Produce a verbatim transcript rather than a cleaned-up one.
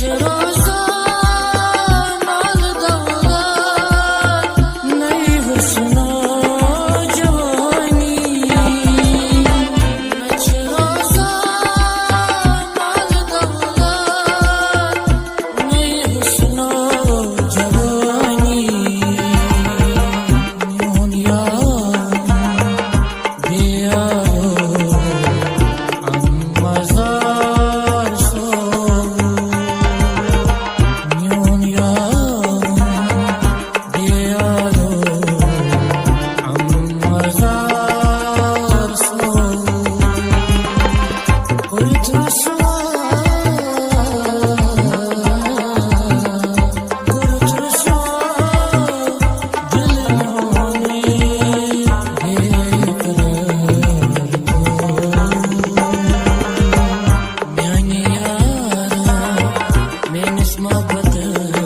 روزان مال دولت، نئی حسن و جوانی۔ مےٚ چھِ روزان مال دولت، نئی حسن و جوانی۔ میون یار، بے یارو، مزار سوز۔ میون یار، بے یارو، مزار سوز۔ کوٚرُتھ رسوا، کوٚرُتھ رسوا، دل میونُے بے قرار گوٚو۔ میانہِ یارا، میٲنِس محبتس